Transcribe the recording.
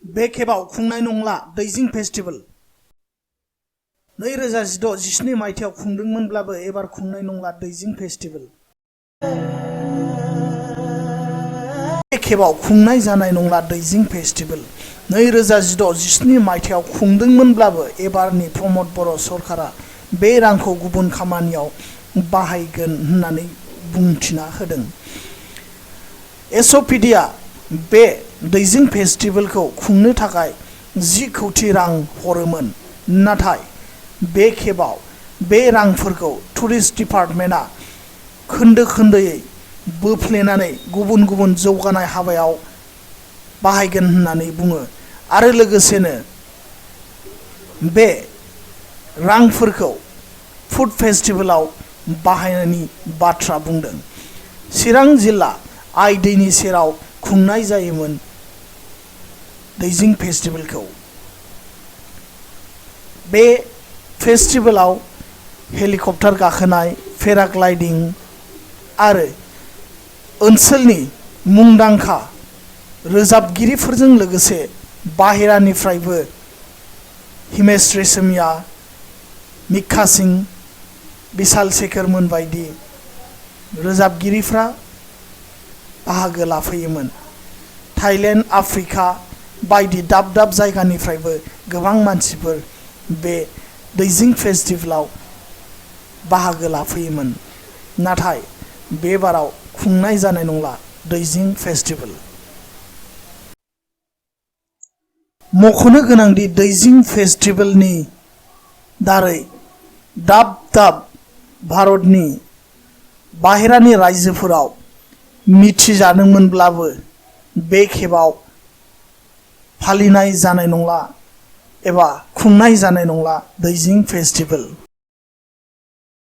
बे खेबाव खुंनाय नंला दैजिं फेस्टिवल 2016-17 मायथाइयाव खुंदोंमोनब्लाबो एबार खुंनाय नंला दैजिं फेस्टिवल बे खेबाव खुंनाय जानाय नंला दैजिं फेस्टिवल 2016-17 मायथाइयाव खुंदोंमोनब्लाबो एबारनि प्रमद बर' सरकारा बे रांखौ गुबुन खामानियाव बाहायगोन होननानै बुंथिना होदों। एसपिडिआ बे दैजिं फेस्टिवलखौ खुंनो थाखाय 10 कोटी रां हरोमोन, नाथाय बे खेबाव बे रांफोरखौ टुरिस्ट डिपार्टमेन्टआ खोन्दो खोन्दोयै बोफ्लेनानै गुबुन गुबुन जौगानाय हाबायाव बाहायगोन होननानै बुङो आरो लोगोसेनो बे रांफोरखौ फुड फेस्टिवलाव बाहायनायनि बाथ्रा बुंदों। चिरां जिल्ला आइ दैनि सेराव खुंनाय जायोमोन दैजिं फेस्टिवलखौ। बे फेस्टिवलाव हेलिकप्टार गाखोनाय, पेराग्लाइडिं आरो ओनसोलनि मुंदांखा रोजाबगिरिफोरजों लोगोसे बाहेरानिफ्रायबो हिमेश रेशमिया, मिका सिंह, विशाल शेखरमोन बायदि रोजाबगिरिफ्रा बाहागो लाफैयोमोन। थाइलेण्ड, आफ्रिका बायदि दाब दाब जायगानिफ्रायबो गोबां मानसिफोर बे दैजिं फेस्टिवलाव बाहागो लाफैयोमोन, नाथाय बे बाराव खुंनाय जानाय नंला दैजिं फेस्टिवल। मख'नो गोनांदि दैजिं फेस्टिवलनि दारै दाब दाब भारतनि बाहेरानि रायजोफोराव मिथिजादोंमोनब्लाबो बे खेबाव फालिनाय जानाय नंला एबा खुंनाय जानाय नंला दैजिं फेस्टिवल।